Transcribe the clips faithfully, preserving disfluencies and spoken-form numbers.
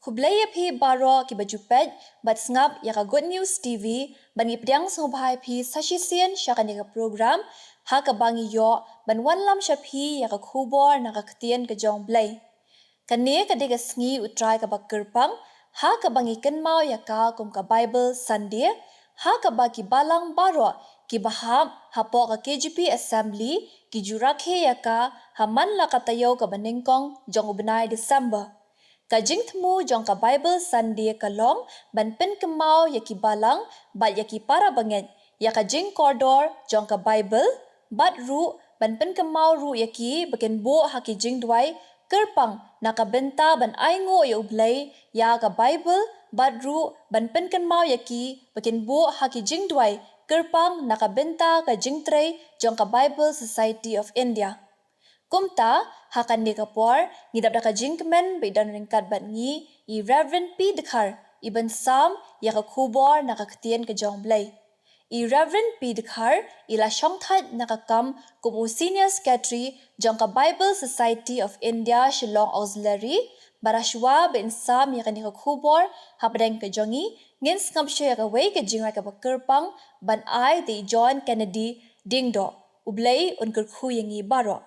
Khublei ïa phi baroh kiba ju peit bad sngap ïa ka Good News T V, ban ngi pdiang sngewbha ïa phi sa shisien sha kane ka program ha kaba ngi ïoh ban wanlam sha phi ïa ka khubor na ka ktien ka jong U Blei. Kane ka dei ka sngi U Trai kaba kyrpang, ha kaba ngi kynmaw ïa ka kum ka Bible Sunday, ha kaba ki balang baroh kiba hap hapoh ka K J P Assembly ki ju rakhe ïa ka ha man la ka taïew kaba nyngkong jong u bnai December. Ka jingthmu jong ka Bible Sunday ka long ban pynkynmaw ïa ki balang bad ïa ki para bangeit ïa ka jingkordor jong ka Bible, bad ruh ban pynkynmaw ruh ïa ki ba kin buh ha ki jingduwai kyrpang na ka bynta ban ainguh ïa U Blei ïa ka Bible, bad ruh ban pynkynmaw ïa ki ba kin buh ha ki jingduwai kyrpang na ka bynta ka jingtrei jong ka Bible Society of India. Kumta, ha kane ka por, ngi dap da ka jingkmen ba i don ryngkat bad ngi i Reverend P Dkhar, i ban sam ïa ka khubor na ka ktien ka jong U Blei. I Reverend P Dkhar i la shongthait na ka kam kum u Senior Secretary jong ka Bible Society of India Shillong Auxiliary. Bad shuwa ba in sam ïa kane ka khubor hapdeng ka jong ngi, ngin sngap shuwa ïa kawei ka jingrwai kaba kyrpang ban ai da i John Kennedy Diengdoh. U Blei un kyrkhu ïa ngi baroh.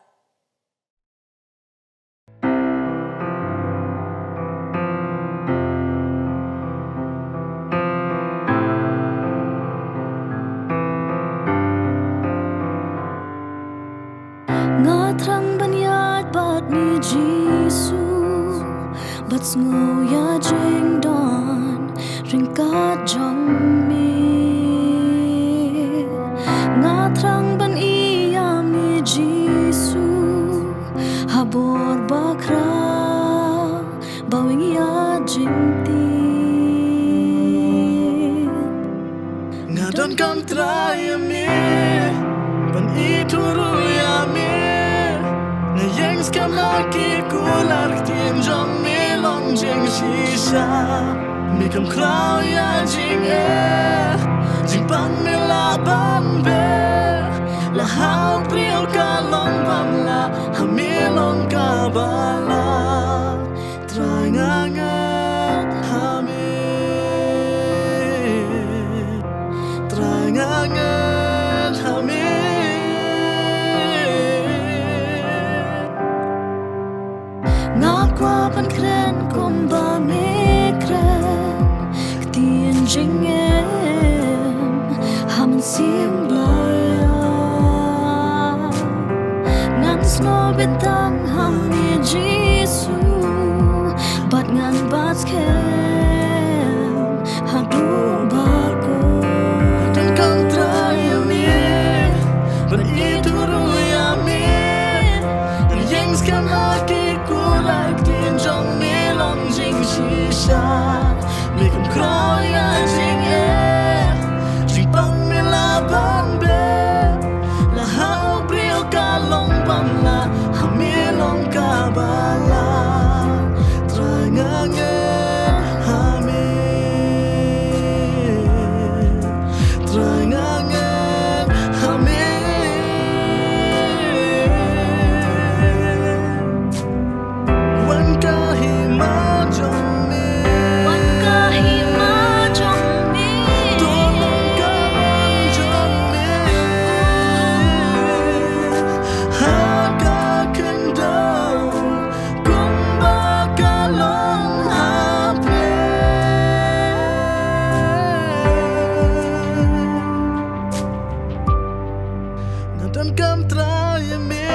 Nga thrang ban ïaid bad me Jisu, bad sngew ïa jingdon ryngkat jong me. Nga thrang ban ïa me Jisu, ha bor bakhraw ba weng ïa jingtip. Nga donkam Trai ïa me, ban ithuh ruh ïa me. Nga ïeng skhem ha ki kular ktien jong me long jingshisha. Me kham khraw ïa jingeh, jingpang me lah ban beh. La ha u briew ka long bym lah, ha me long kaba lah. Trai nga ngeit ha me. Trai nga ngeit ha me. Nga kwah ban kren kumba me kren, ktien jingim ha mynsiem Blei. Ngan sngewbha tang ha me Jisu, bad ngan bat skhem haduh ba kut. Donkam Trai ïa me, ban ithuh ruh ïa me. Ngan ïeng skhem ha ki kular ktien jong me long jingshisha. Me kham khraw ïa jingeh, jingpang me lah ban beh. La ha u briew ka long bym lah, ha me long kaba lah. Trai nga ngeit ha me. Trai nga ngeit ha me. Wan ka hima jong me. Wan ka hima jong me. To long ka mon jong me. Ha ka khyndew kumba ka long ha pdeng. Nga donkam Trai ïa me,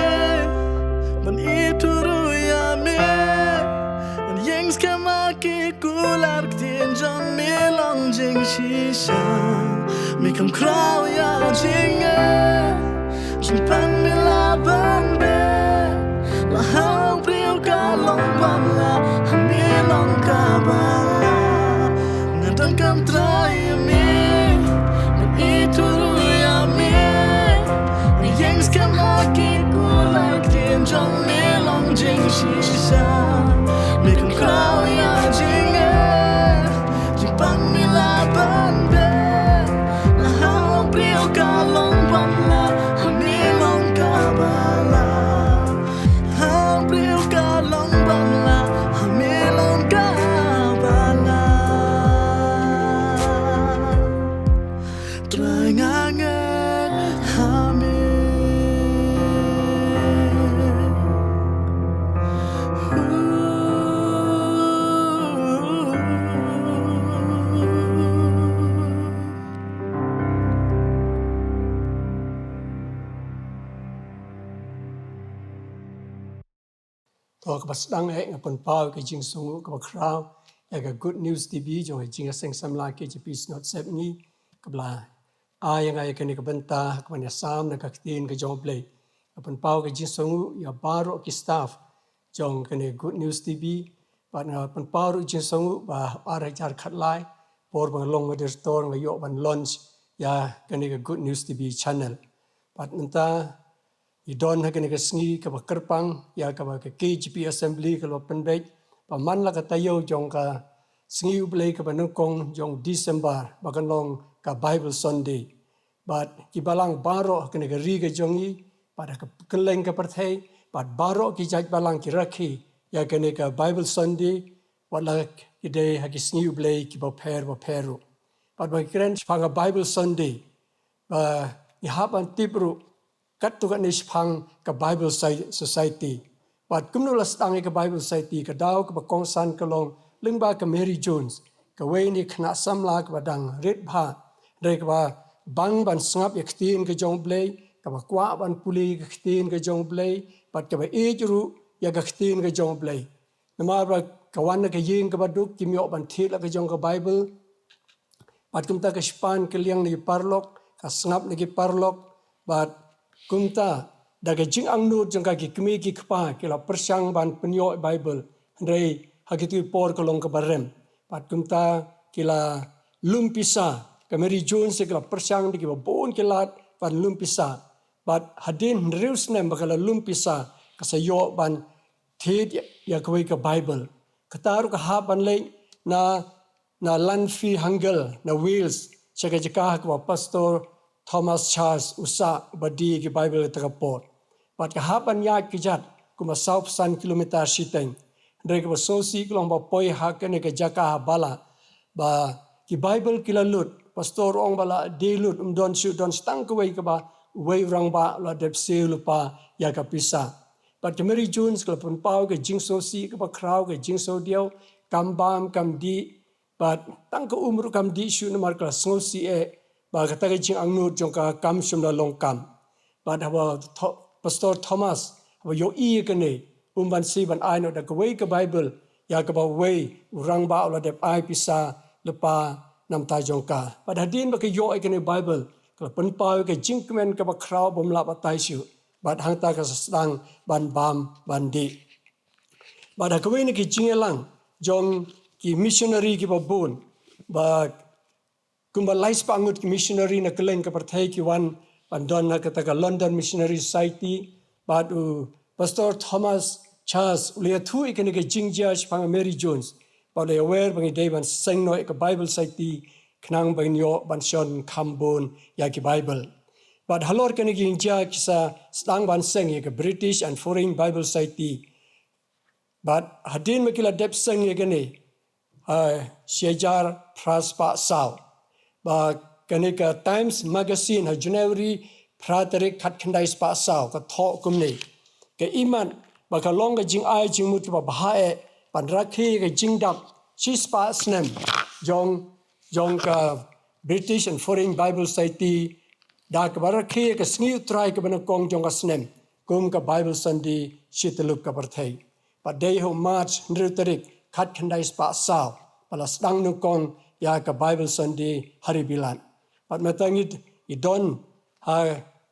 ban ithuh ruh ïa me. Ngan ïeng skhem ha ki kular ktien jong me long jingshisha. Me kham khraw ïa jingeh, jingpang me lah ban beh. La ha u briew ka long bym lah, ha me long kaba lah. Nga donkam Trai ïa me, ban ithuh ruh ïa me. Ngan ïeng skhem ha ki kular ktien jong me long jingshisha. Me kham khraw ïa jingeh, jingpang me lah ban beh. La ha u briew ka long bym lah, ha me long kaba lah. Ha u briew ka long bym lah, ha me long kaba Trai nga ngeit ha me. To, kaba sdang eh, nga pynpaw ka jingsngewnguh kaba khraw ïa ka Good News T V jong ka Jingïaseng Samla K J P Synod Sepngi, kaba la ai ïa nga ïa kane ka bynta kaban ïasam na ka ktien ka jong U Blei. Nga pynpaw ka jingsngewnguh ïa baroh ki staff jong kane Good News T V, bad nga pynpaw ruh jingsngewnguh ba ar hajar khatlai, por ba nga long moderator, nga ïoh ban launch ïa kane ka Good News T V channel. Bad mynta ngi don ha kane ka sngi kaba kyrpang ïa kaba ka K J P Assembly ka la pynbeit ba man la ka taïew jong ka sngi U Blei kaba nyngkong jong December ba kan long ka Bible Sunday. Bad ki balang baroh ha kane ka ri ka jong ngi, bad ha ka kylleng ka pyrthei, bad baroh ki jait balang ki rakhe ïa kane ka Bible Sunday, wat la ki dei ha ki sngi U Blei kiba pher ba pher ruh. Bad ba ngi kren shaphang ka Bible Sunday, ba ngi hap ban tip ruh katto katne shaphang ka Bible Soci-, Society. Bad kumno la sdang ïa ka Bible Society, ka daw kaba kongsan ka long lyngba ka Mary Jones, kawei na ki khynnah samla kaba dang rit bha, hynrei kaba bang ban sngap ïa ka ktien ka jong U Blei, kaba kwah ban pule ïa ka ktien ka jong U Blei, bad kaba ïeit ruh ïa ka ktien ka jong U Blei. Namar ba ka wan na ka ïing kaba duk, kim ïoh ban thied la ka jong ka Bible. Bad kumta ka shipan ka liang na ki paralok, ka sngap na ki paralok, bad kumta da ka jingangnud jong ka ki kmie ki kpa ki la pyrshang ban pynïoh Bible, hynrei ha kito ki por ka long kaba rem. Bad kumta ki la lum pisa, ka Mary Jones ki la pyrshang da kiba bun ki lad ban lum pisa. Bad hadien hynriew snem ba ka la lum pisa, ka sa ïoh ban thied ïa, ïa kawei ka Bible. Kata ruh ka hap ban leit na, na Llanfairpwllgwyngyllgogogoch, na Wales, sha ka jaka ha kaba Pastor Thomas Charles u sah ba die ki Bible kata ka por. Bad ka hap ban ïaid kjat kumba saw phew san kilometer shiteng. Hynrei kaba sngewsih ka long ba poi ha kane ka jaka ha Bala, ba ki Bible ki la lut, Pastor u ong ba la die lut, ym don shuh, don tang kawei kaba uwei u rangbah u la dep siew lypa ïa ka pisa. Bad ka Mary Jones ka la pynpaw ka jingsngewsih kaba khraw, ka jingsngewdiaw, kam bam kam dih, bad tang ka um ruh kam dih shuh namar ka la sngewsih eh ba kata ka jingangnud jong ka kam shym la long kam. Bad haba Tho-, Pastor Thomas haba ïohi ïa kane, um ban siew ban ai noh da kawei ka Bible ïa kaba uwei u rangbah u la dep ai pisa lypa namar jong ka. Bad hadien ba ka ïoh ïa kane Bible, ka la pynpaw ïa ka jingkmen kaba khraw bym lah batai shuh. Bad hangta ka sa sdang ban bam ban dih. Bad ha kawei na ki jingïalang jong ki missionary kiba bun, bad kumba lai spah ngut ki missionary na kylleng ka pyrthei ki wan ban don ha kata ka London Missionary Society, bad u Pastor Thomas Charles u la ïathuh ïa kane ka jingjia shaphang Mary Jones, bad u la ïawer ba ngi dei ban seng noh ïa ka Bible Society khnang ba ngin ïoh ban shon kham bun ïa ki Bible. Bad halor kane ka jingjia ki sa sdang ban seng ïa ka British and Foreign Bible Society. Bad hadien ba ki la dep seng ïa kane, ha, shi hajar phra spah saw, ba kane ka Times Magazine ha January phra tarik khatkhyndai spah saw ka thoh kumne: Ka imat ba ka long ka jingai jingmut kaba bha eh ban rakhe ka jingdap shispah snem jong, jong ka British and Foreign Bible Society, da kaba rakhe ka sngi U Trai kaba nyngkong jong ka snem kum ka Bible Sunday shi tyllup ka pyrthei. Bad dei ha u March hynriew tarik khatkhyndai spah saw ba la sdang nyngkong ïa ka Bible Sunday ha ri Bilat. Bad mynta ngi, ngi don ha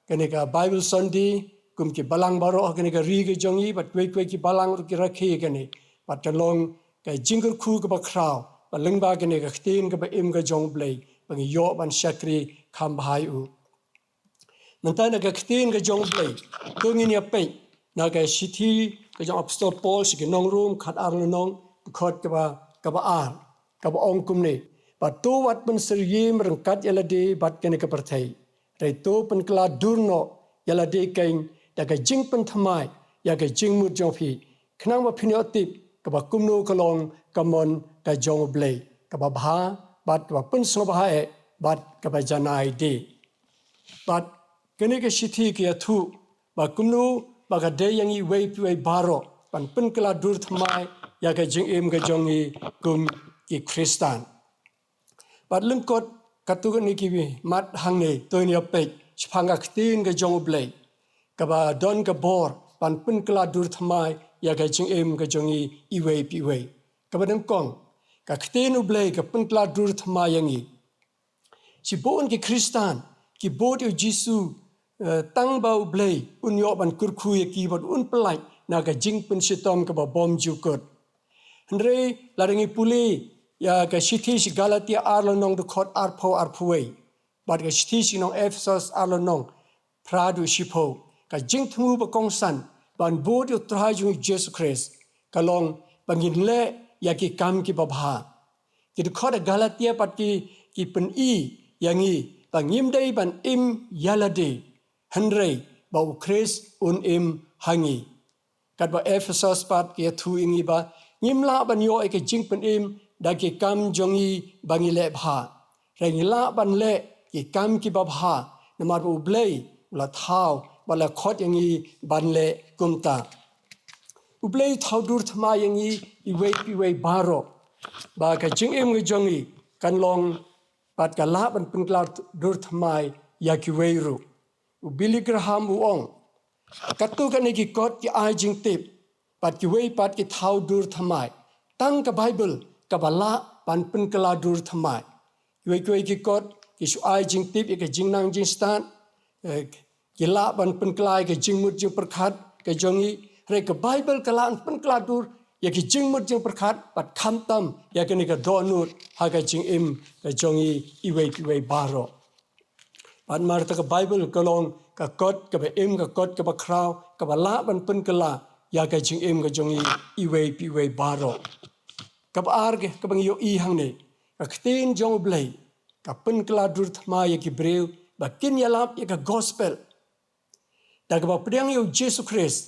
kane ka Bible Sunday kum ki balang baroh ha kane ka ri ka jong ngi, bad kiwei kiwei ki balang ruh ki rakhe ïa kane. Bad ka long ka jingkyrkhu kaba khraw ba lyngba kane ka ktien kaba im ka jong U Blei ba ngi ïoh ban shakri kham bha ïa u. Mynta na ka ktien ka jong U Blei, to ngin ïa peit na ka shithi ka jong Apostol Paul sha ki nong Rom, khatar lynnong, dkhot kaba, kaba ar, kaba ong kumne: Bad to wat pynsyriem ryngkat ïa lade bad kane ka pyrthei, hynrei to pynkylla dur noh ïa lade keiñ da ka jingpynthymmai ïa ka jingmut jong phi, khnang ba phin ïoh tip kaba kumno ka long ka mon ka jong U Blei, kaba bha bad kaba pynsngewbha eh bad kaba janai de. Bad kane ka shithi ka ïathuh ba kumno ba ka dei ïa ngi iwei pa iwei baroh ban pynkylla dur thymmai ïa ka jingim ka jong ngi kum ki Khristan. Bad lyngkot katto katne ki mat hangne, to ngin ïa peit shaphang ka ktien ka jong U Blei kaba don ka bor ban pynkylla dur thymmai ïa ka jingim ka jong ngi iwei pa iwei. Kaba nyngkong, ka ktien U Blei ka pynkylla dur thymmai ïa ngi. Shibun ki Khristan ki bud ïa U Jisu, eh, tang ba U Blei un ïoh ban kyrkhu ïa ki bad un pyllait na ka jingpynshitom kaba bymjukut. Hynrei lada ngi pule ïa ka shithi sha Galatia ar lynnong, dkhot arphew, arphew wei, bad ka shithi sha ki nong Ephesos ar lynnong, phra haduh shiphew, ka jingthmu ba kongsan ban bud ïa U Trai jong ngi Jisu Khrist ka long ba ngin leh ïa ki kam kiba bha. Ki dkhot ha Galatia pat ki, ki pyni ïa ngi ba ngim dei ban im ïa lade, hynrei ba U Khrist un im ha ngi. Katba Ephesos pat ki ïathuh ïa ngi ba ngim lah ban ïoh ïa ka jingpynim da ki kam jong ngi ba ngi leh bha. Hynrei ngi lah ban leh ki kam kiba bha namar ba U Blei u la thaw bad la khot ïa ngi ban leh kumta. U Blei u thaw dur thymmai ïa ngi iwei pa iwei baroh ba ka jingim ka jong ngi kan long bad ka lah ban pynkylla dur thymmai ïa kiwei ruh. U Billy Graham u ong, katto katne ki kot ki ai jingtip, bad kiwei pat ki thaw dur thymmai. Tang ka Baibl kaba lah ban pynkylla dur thymmai. Kiwei kiwei ki kot ki shu ai jingtip ïa ka jingnang jingstad, eh, ki lah ban pynkylla ïa ka jingmut jingpyrkhat ka jong ngi. Hynrei ka Baibl ka lah ban pynkylla dur ïa ka jingmut jingpyrkhat bad khamtam ïa kane ka dohnud ha ka jingim ka jong ngi iwei pa iwei baroh. Bad namar kata ka Baibl ka long ka kot kaba im, ka kot kaba khraw, kaba lah ban pynkylla ïa ka jingim ka jong ngi iwei pa iwei baroh. Kaba ar, kaba ngi ïohi hangne, ka ktien jong U Blei ka pynkylla dur thymmai ïa ki briew ba kin ïalap ïa ka gospel da kaba pdiang ïa U Jisu Khrist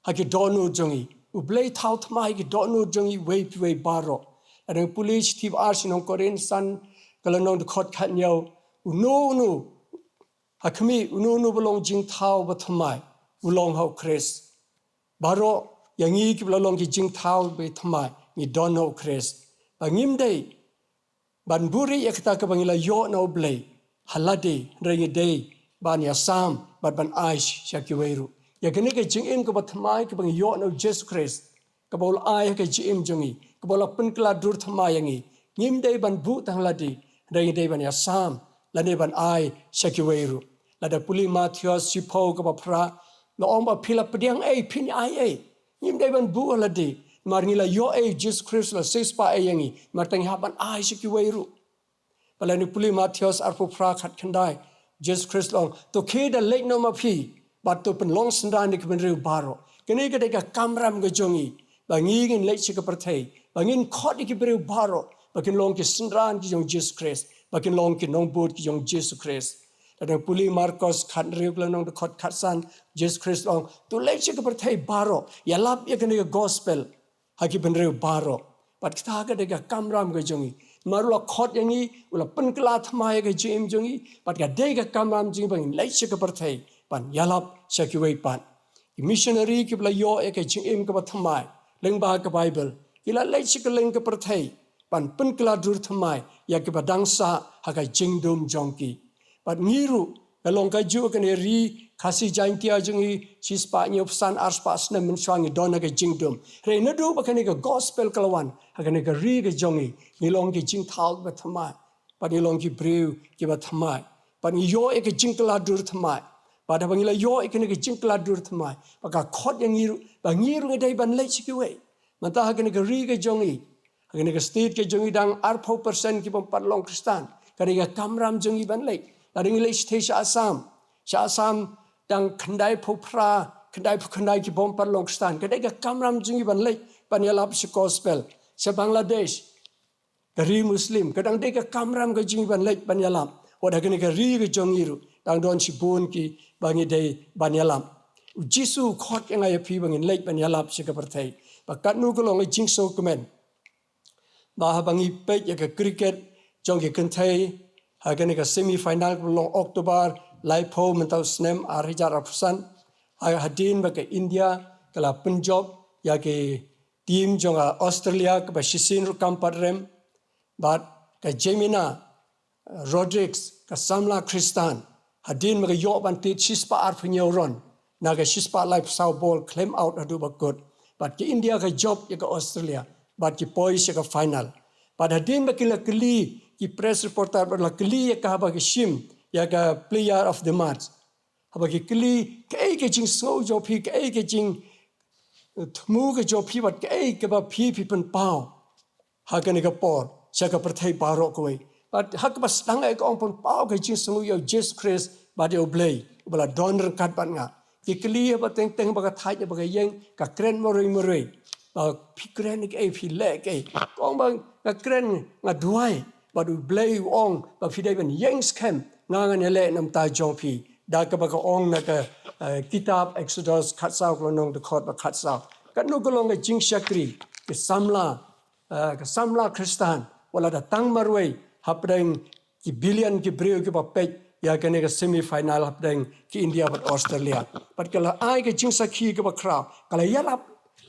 ha ki dohnud jong ngi. U Blei u thaw thymmai ïa ki dohnud jong ngi iwei pa iwei baroh. Lada ngi pule shithi ba ar sha ki nong Korinth san, ka lynnong, dkhot khathynñiew, uno uno ha khmih, uno uno ba long jingthaw bathymmai u long ha U Khrist. Baroh ïa ngi kiba la long ki jingthaw bathymmai ngi don ha U Khrist. Ba ngim dei ban buhrieh ïa kata kaba ngi la ïoh na U Blei ha lade, hynrei ngi dei ban ïasam bad ban ai sha kiwei ruh. Ïa kane ka jingim kaba thymmai kaba ngi ïoh na U Jisu Khrist, kaba u la ai ha ka jingim jong ngi, kaba u la pynkylla dur thymmai ïa ngi, ngim dei ban buh tang ha lade, hynrei ngi dei ban ïasam lane ban ai sha kiwei ruh. Lada pule Mathaios shiphew kaba phra, la ong ba phi la pdiang ei phin ai ei. Ngim dei ban buh ha lade namar ngi la ïoh ei, U Jisu Khrist u la siewspah ei ïa ngi, namar kata ngi hap ban ai sha kiwei ruh. Bad lada ngi pule Mathaios arphew phra, khatkhyndai, U Jisu Khrist u la ong, to khie da leit noh ma phi bad to pynlong synran ïa ki briew baroh. Kane ka dei ka kamram ka jong ngi, ba ngi ngin leit sha ka pyrthei, ba ngin khot ïa ki briew baroh ba kin long ki synran ki jong U Jisu Khrist, ba kin long ki nongbud ki jong U Jisu Khrist. Lada ngi pule Markos khathynriew, ka lynnong, dkhot khatsan, U Jisu Khrist u la ong, to leit sha ka pyrthei baroh, ïalap ïa kane ka gospel ha ki briew baroh. Bad kata ka dei ka kamram ka jong ngi. Namar u la khot ïa ngi, u la pynkylla thymmai ïa ka jingim jong ngi, bad ka dei ka kamram jong ngi ba ngin leit sha ka pyrthei ban ïalap sha kiwei pat. Ki missionary kiba la ïoh ïa ka jingim kaba thymmai lyngba ka Baibl, ki la leit sha kylleng ka pyrthei ban pynkylla dur thymmai ïa kiba dang sah ha ka jingdum jong ki. Bad ngi ruh, ka long kajuh kane ri Khasi Jaiñtia jong ngi, shispah hynñiewphew san, arspah snem mynshuwa ngi don ha ka jingdum. Hynrei naduh ba kane ka gospel ka la wan ha kane ka ri ka jong ngi, ngi long ki jingthaw kiba thymmai, bad ngi long ki briew kiba thymmai, bad ngi ïoh ïa ka jingkylla dur thymmai. Bad haba ngi la ïoh ïa kane ka jingkylla dur thymmai, ba ka khot ïa ngi ruh ba ngi ruh ngi dei ban leit sha kiwei. Mynta ha kane ka ri ka jong ngi, ha kane ka state ka jong ngi, dang arphew percent ki bym pat long Khristan. Ka dei ka kamram jong ngi ban leit. Lada ngi leit shathie sha Assam, sha Assam dang khyndaiphew phra, khyndaiphew khyndai ki bym pat long Khristan. Ka dei ka kamram jong ngi ban leit ban ïalap sha gospel. Sha Bangladesh, ka ri Muslim, ka dang dei ka kamram ka jong ngi ban leit ban ïalap. Wat ha kane ka ri ka jong ngi ruh dang don shibun kiba ngi dei ban ïalap. U Jisu u khot ïa nga ïa phi ba ngin leit ban ïalap sha ka pyrthei. Ba katno ka long ka jingsngewkmen ba haba ngi peit ïa ka cricket jong ki kynthei Ha kane ka semi final kaba long October laiphew mynta u snem ar hajar arphew san. Ha, hadien ba ka India ka la pynjop ïa ki team jong ka Australia kaba shisien ruh kam pat rem. Bad ka Jemina Rodrigues, ka samla Khristan, hadien ba ka ïoh ban tied shispah arphew hynñiew run na ka shispah laiphew saw ball, khlem out haduh ba kut. Bad ka India ka jop ïa ka Australia bad ki poi sha ka final. Bad hadien ba ki la kylli, ki press reporter ba la kylli ïa ka haba ki shim ïa ka player of the match, haba ki kylli, kaei ka jingsngew jong phi, kaei ka jing thmu ka jong phi bad kaei kaba phi, phi pynpaw ha kane ka por sha ka pyrthei baroh kawei. Bad ha kaba sdang eh ka ong, pynpaw ka jingsngew ïa u Jisu Khrist bad ïa u Blei uba la don ryngkat bad nga. Ki kylli haba teng teng ba ka thait, ba ka ïeng, ka kren marwei marwei. Ba phi kren kaei, phi leh kaei? Ka ong ba nga kren, nga duwai bad u Blei u ong ba phi dei ban ïeng skhem, nga ngan ïaleh na bynta jong phi. Da kaba ka ong na ka, eh, kitab Exodus khatsaw, ka lynnong dkhot ba khatsaw. Katno ka long ka jingshakri ka samla, eh, ka samla Khristan, wat la da tang marwei hapdeng ki billion ki briew kiba peit ïa kane ka semi final hapdeng ki India bad Australia. Bad ka la ai ka jingsakhi kaba khraw, ka la ïalap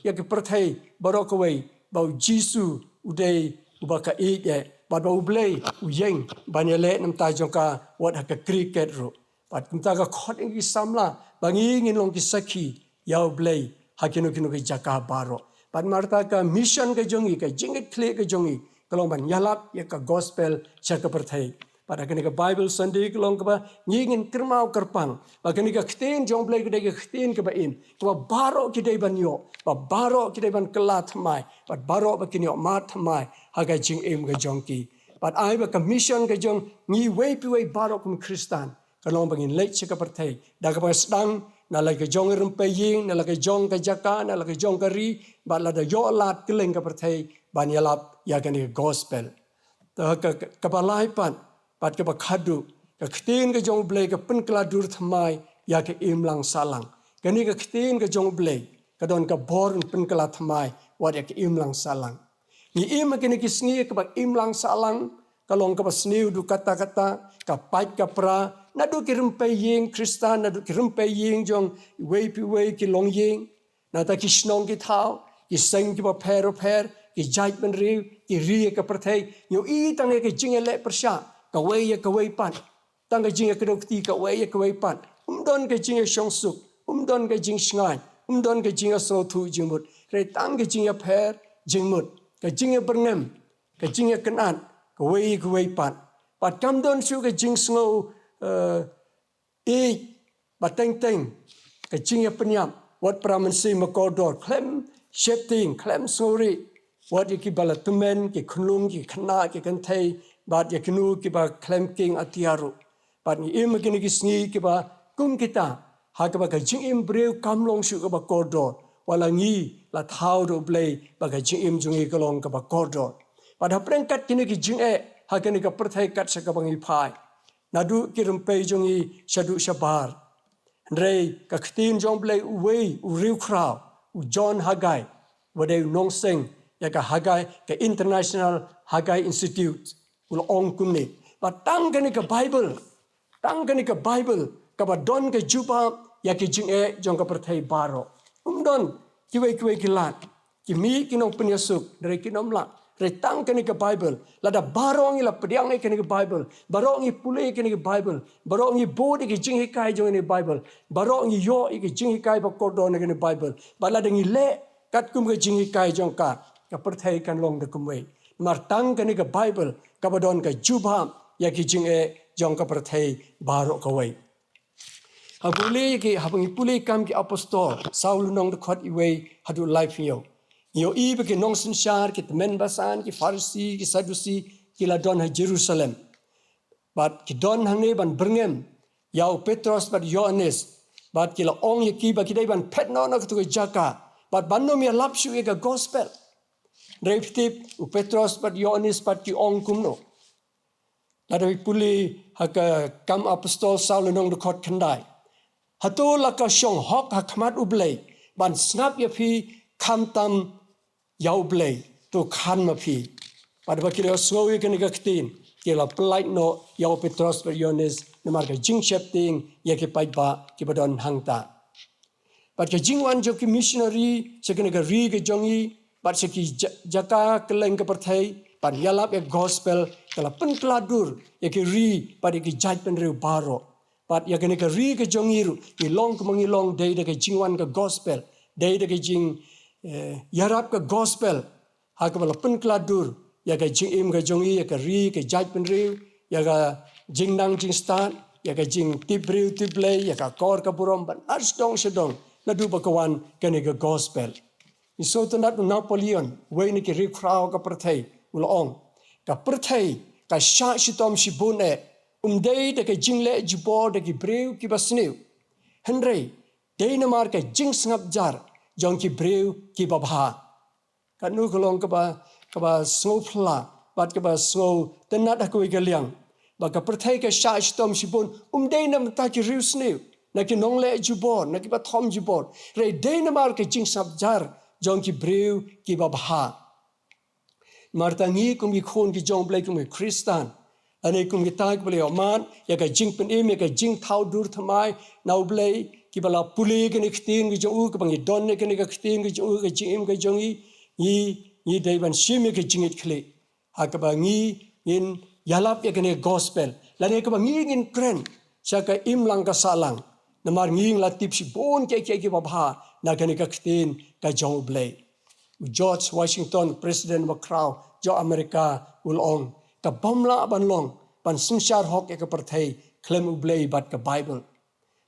ïa ka pyrthei baroh kawei ba u Jisu u dei uba ka ïeit eh, bad ba u Blei u ïeng ban ïaleh na bynta jong ka wat ha ka cricket ruh. Bad kumta ka khot ïa ki samla ba ngi ngin long ki sakhi ïa u Blei ha kino kino ki jaka baroh. Bad namar kata ka mission ka jong ngi, ka jingkitkhlieh ka jong ngi, ka long ban ïalap ïa ka gospel sha ka pyrthei. Bad ha kane ka Bible Sunday ka long kaba ngi ngin kyrpad kyrpang ba kane ka ktien jong u Blei ka dei ka ktien kaba im, kaba baroh ki dei ban ïoh, ba baroh ki dei ban kylla thymmai, bad baroh ba kin ïoh mad thymmai ha ka jingim ka jong ki. Bad ai ba ka mission ka jong ngi iwei pa iwei baroh kum Khristan ka long ba ngin leit sha ka pyrthei da kaba sdang na la ka jong ka rympei ïing, na la ka jong ka jaka, na la ka jong ka ri, bad lada ïoh lad kylleng ka pyrthei ban ïalap ïa kane ka gospel. Te ka, ka, kaba lai pat, bad kaba khadduh, ka ktien ka jong u Blei ka pynkylla dur thymmai ïa ka imlang sahlang. Kane ka ktien ka jong u Blei ka don ka bor ban pynkylla thymmai wat ïa ka imlang sahlang. Ngi im ha kine ki sngi, kaba imlang sahlang ka long kaba sniew haduh katta katta, ka pait ka pra, naduh ki rympei ïing Khristan, naduh ki rympei ïing jong iwei pa iwei ki longïing, nangta ki shnong ki thaw, ki seng kiba pher pher, ki jaitbynriew, ki ri ha ka pyrthei, ngi ïohi tang ïa ka jingïaleh pyrshah kawei ïa kawei pat. Tang ka jingïakdew kti kawei ïa kawei pat. Um don ka jingïashongsuk, um don ka jingshngaiñ, um don ka jingïasngewthuh jingmut. Hynrei tang ka jingïapher jingmut, ka jingïabyrngem, ka jingïakynad kawei ïa kawei pat. Bad kam don shuh ka jingsngew, eh, ïeit, ba teng teng ka jingïapynïap, wat para mynsiem ba kordor, khlem sheptieng, khlem sngewrit, wat ïa kiba la tymmen, ki khunlung, ki khynnah, ki kynthei, bad ïa kino kiba khlem kieng atiar ruh. Bad ngi im ha kine ki sngi kiba kum kita, ha kaba ka jingim briew kam long shuh kaba kordor, wat la ngi la thaw da u Blei ba ka jingim jong ngi ka long kaba kordor. Bad hapdeng kat kine ki jingeh ha kane ka pyrthei kat sha kaba ngi phai, naduh ki rympei jong ngi shaduh shabar. Hynrei ka ktien jong u Blei, uwei u riewkhraw, u John Haggai, uba dei u nongseng ïa ka Haggai, ka International Haggai Institute, u la ong kumne, ba tang kane ka Bible, tang kane ka Bible kaba don ka jubab ïa ki jingeh jong ka pyrthei baroh. Um don kiwei kiwei ki lad, ki mih ki nongpynïasuk, hynrei kim lah. Hynrei tang kane ka Bible, lada baroh ngi la pdiang ïa kane ka Bible, baroh ngi pule ïa kane ka Bible, baroh ngi bud ïa ki jinghikai jong kane ka Bible, baroh ngi ïoh ïa ki jinghikai ba kordor na kane ka Bible, bad lada ngi leh katkum ka jinghikai jong ka, ka pyrthei kan long da kumwei. Namar tang kane ka Bible kaba don ka jubab ïa ki jingeh jong ka pyrthei baroh kawei. Haba ngi pule ki, haba ngi pule Kam ki Apostol saw lynnong dkhot iwei haduh laiphew hynñiew, ngi ïohi ba ki nongsynshar, ki tymmen basan, ki Pharisi, ki Sadusi, ki la don ha Jerusalem. Bad ki don hangne ban byrngem ïa u Petros bad Ïoannis. Bad ki la ong ïa ki ba ki dei ban phet noh na katu ka jaka, bad ban ym ïalap shuh ïa ka gospel. Hynrei phi tip, u Petros bad Ïoannis pat ki ong kumno? Lada phi pule ha ka Kam Apostol saw lynnong dkhot khyndai. Hato la ka shong hok ha khmat U Blei ban sngap ïa phi khamtam ïa U Blei? To khan ma phi. Bad ba ki la sngew ïa kane ka ktien, la pyllait noh ïa u Petros bad Ïoannis namar ka jingsheptieng ïa ki paidbah kiba don hangta. Bad ka jingwan jong ki missionary sha kane ka ri ka jong ngi bad sha ki ja-, jaka kylleng ka pyrthei ban ïalap ïa ka gospel ka la pynkylla dur ïa ki ri bad ïa ki jaitbynriew baroh. Bad ïa kane ka ri ka jong ngi ruh ngi long kumba ngi long dei da ka jingwan ka gospel, dei da ka jing, eh, ïarap ka gospel ha kaba la pynkylla dur ïa ka jingim ka jong ngi, ïa ka ri, ka jaitbynriew, ïa ka jingnang jingstad, ïa ka jingtip briew tip Blei, ïa ka kor ka burom bad ar sdong sdong naduh ba ka wan kane ka gospel. Ngi sngewtynnat u Napoleon, uwei na ki riewkhraw ka pyrthei, u la ong, ka pyrthei ka shah shitom shibun eh, ym dei da ka jingleh jubor da ki briew kiba sniew, hynrei dei namar ka jingsngap jar jong ki briew kiba bha. Katno ka long kaba, kaba sngewphylla bad kaba sngewtynnat ha kawei ka liang, ba ka pyrthei ka shah shitom shibun ym dei na bynta ki riewsniew, na ki nongleh jubor, na kiba thom jubor, hynrei dei namar ka jingsngap jar jong ki briew kiba bha. Namar kata ngi kum ki khun ki jong U Blei, kum ki Khristan, lane kum kita kiba la ïohmad ïa ka jingpynim, ïa ka jingthaw dur thymmai na U Blei, kiba la pule ïa kane ka ktien ka jong u, kaba ngi don ïa kane ka ktien ka jong u ha ka jingim ka jong ngi, ngi, ngi dei ban shim ïa ka jingngeit khlieh ha kaba ngi ngin ïalap ïa kane ka gospel, lane kaba ngi ngin kren sha ka imlang ka sahlang. Namar ngi la tip shibun kiei kiei kiba bha na kane ka ktien ka jong U Blei. U George Washington, President bakhraw jong America, u la ong, ka bym lah ban long ban synshar hok ïa ka pyrthei khlem U Blei bad ka Bible.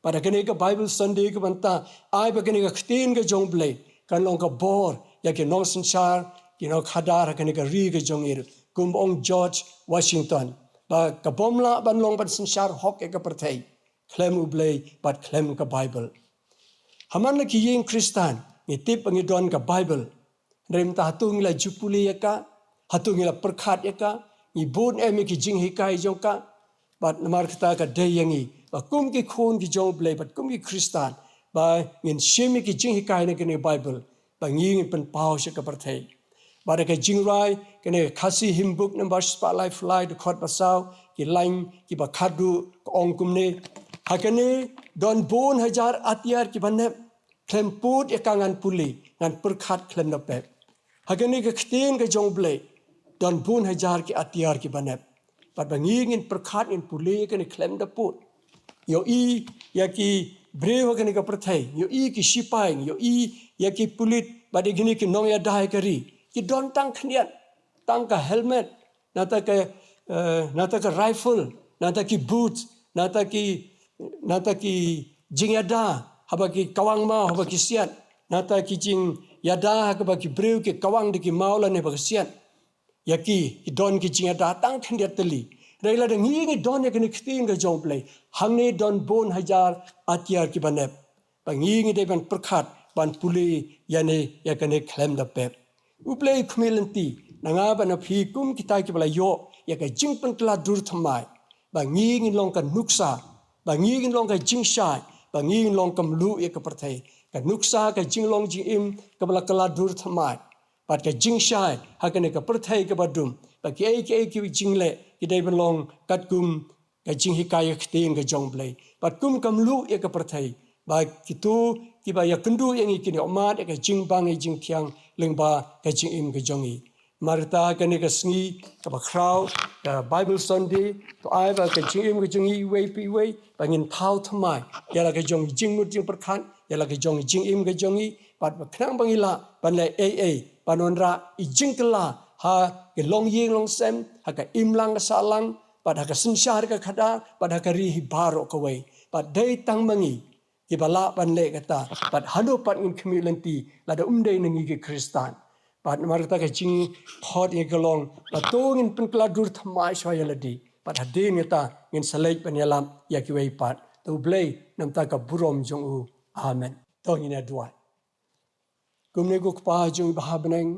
Bad ha kane ka Bible Sunday kaba mynta, ai ba kane ka ktien ka jong U Blei kan long ka bor ïa ki nongsynshar, ki nongkhadar ha kane ka ri ka jong ngi ruh, kumba ong George Washington, ba ka bym lah ban long ban synshar hok ïa ka pyrthei khlem U Blei bad khlem ka Bible. Ha man la ki ïing Khristan ngi tip ba ngi don ka Bible. Hynrei mynta hato ngi la ju pule ïa ka? Hato ngi la pyrkhat ïa ka? Ngi bun em ïa ki jinghikai jong ka? Bad namar kata ka dei ïa ngi ba kum ki khun ki jong U Blei bad kum ki Khristan ba ngin shim ïa ki jinghikai na kane ka Bible, ba ngi ngin pynpaw sha ka pyrthei. Bad ha ka jingrwai kane ka Khasi Hymnbook number spah laiphew lai, dkhot ba saw, ki lain kiba khatduh, ka ong kumne: Ha kane don bun hajar atiar kiba nep, khlem pud ïa ka ngan pule, ngan pyrkhat khlem da pep. Ha kane ka ktien ka jong U Blei don bun hajar ki atiar kiba nep. Bad ba ngi ngin pyrkhat, ngin pule ïa kane khlem da pud. Ïohi ïa ki briew ha kane ka pyrthei, ïohi ki sipai, ïohi ïa ki pulit bad ïa kine ki nongïada ïa ka ri, ki don tang khyndiat, tang ka helmet, nangta ka, eh, nangta ka rifle, nangta ki boots, nangta ki, nangta ki jingïada haba ki kawang maw, haba ki siat, nangta ki jingïada ha kaba ki briew ki kawang da ki maw lane ba ki siat. Ïa ki, ki don ki jingïada tang khyndiat tylli. Hynrei lada ngi, ngi don ïa kane ka ktien ka jong U Blei, hangne don bun hajar atiar kiba nep. Ba ngi, ngi dei ban pyrkhat, ban pule ïa ne, ïa kane khlem da pep. U Blei u khmih lynti na nga bad na phi kum kita kiba la ïoh ïa ka jingpynkylla dur thymmai, ba ngi ngin long ka nuksa, ba ngi ngin long ka jingshai, ba ngi ngin long ka mluh ïa ka pyrthei. Ka nuksa ka jinglong jingim kaba la kylla dur thymmai, bad ka jingshai ha kane ka pyrthei kaba dum, ba kiei kiei ki jingleh ki dei ban long katkum ka jinghikai ïa ka ktien ka jong U Blei, bad kum ka mluh ïa ka pyrthei, ba kito kiba ïakynduh ïa ngi kin ïohmad ïa ka jingbang ïa ka jingthiang lyngba ka jingim ka jong ngi. Namar kata kane ka sngi kaba khraw, ka Bible Sunday, to ai ba ka jingim ka jong ngi iwei pa iwei ba ngin thaw thymmai ïa la ka jong i jingmut jingpyrkhat, ïa la ka jong i jingim ka jong ngi, bad ba khnang ba ngi lah ban leh ei ei ban wanrah i jingkylla ha ka longïing longsem, ha ka imlang ka sahlang, bad ha ka synshar ka khadar, bad ha ka ri hi baroh kawei. Bad dei tang ma ngi kiba lah ban leh kata, bad haduh pat ngin khmih lynti lada um dei na ngi ki Khristan. Bad namar kata ka jingkhot ïa ka long ba to ngin pynkylla dur thymmai shuwa ïa lade, bad hadien kata ngin sa leit ban ïalap ïa kiwei pat. To U Blei un ïoh ïa ka burom jong u. Amen. To ngin ïa duwai. Kumne ko Kpa jong ngi ba ha bneng,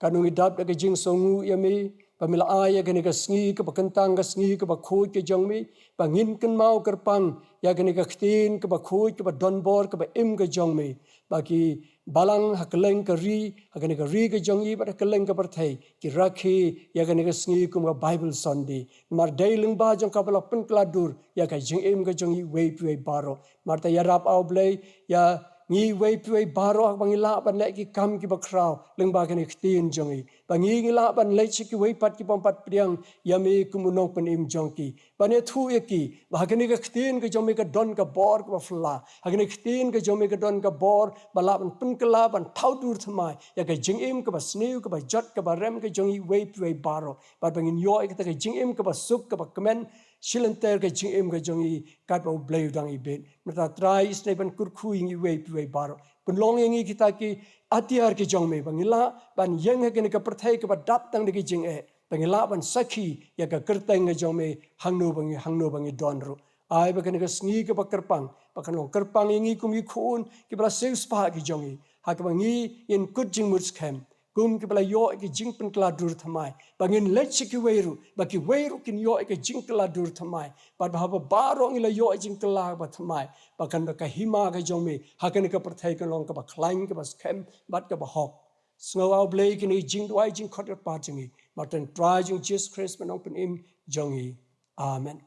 katno ngi dap da ka jingsngewnguh ïa me ba me la ai ïa kane ka sngi kaba kyntang, ka sngi kaba khuid ka jong me, ba ngin kynmaw kyrpang ïa kane ka ktien kaba khuid, kaba donbor, kaba im ka jong me, ba ki balang ha kylleng ka ri, ha kane ka ri ka jong ngi bad ha kylleng ka pyrthei, ki rakhe ïa kane ka sngi kum ka Bible Sunday. Namar dei lyngba jong ka ba la pynkylla dur ïa ka jingim ka jong ngi iwei pa iwei baroh. Namar te ïarap, A U Blei, ïa ngi iwei pa iwei baroh, ba ngi lah ban leh ki kam kiba khraw lyngba kane ka ktien jong ngi, ba ngi, ngi lah ban leit sha kiwei pat kiba ym pat pdiang ïa me kum u Nongpynim jong ki, ban ïathuh ïa ki ba ha kane ka ktien ka jong me ka don ka bor kaba phylla, ha kane ka ktien ka jong me ka don ka bor ba lah ban pynkylla, ban thaw dur thymmai ïa ka jingim kaba sniew, kaba jot, kaba rem ka jong ngi iwei pa iwei baroh, bad ba ngin ïoh ïa kata ka jingim kaba suk, kaba kmen shilynter ka jingim ka jong ngi, katba U Blei u dang ibit. Mynta Trai, isynei ban kyrkhu ïa ngi iwei pa iwei baroh. Pynlong ïa ngi kita ki atiar ki jong me, ba ngin lah ban ïeng ha kane ka pyrthei kaba dap tang da ki jingeh, ba ngin lah ban sakhi ïa ka kyrteng ka jong me hangno ba ngi, hangno ba ngi don ruh. Ai ba kane ka sngi kaba kyrpang, ba kan long kyrpang ïa ngi kum ki khun kiba la siewspah ki jong ngi, ha kaba ngi ngin kut jingmut skhem kum kiba la ïoh ïa ka jingpynkylla dur thymmai, ba ngin leit sha kiwei ruh, ba kiwei ruh kin ïoh ïa ka jingkylla dur thymmai, bad ba haba baroh ngi la ïoh ïa ka jingkylla ba thymmai, ba kan, ba ka hima ka jong me ha kane ka pyrthei kan long kaba khlaiñ, kaba skhem bad kaba hok. Sngew, A U Blei, kine ki jingduwai jingkhot kyrpad jong ngi, marteng Trai jong ngi Jisu Khrist, u Nongpynim jong ngi. Amen.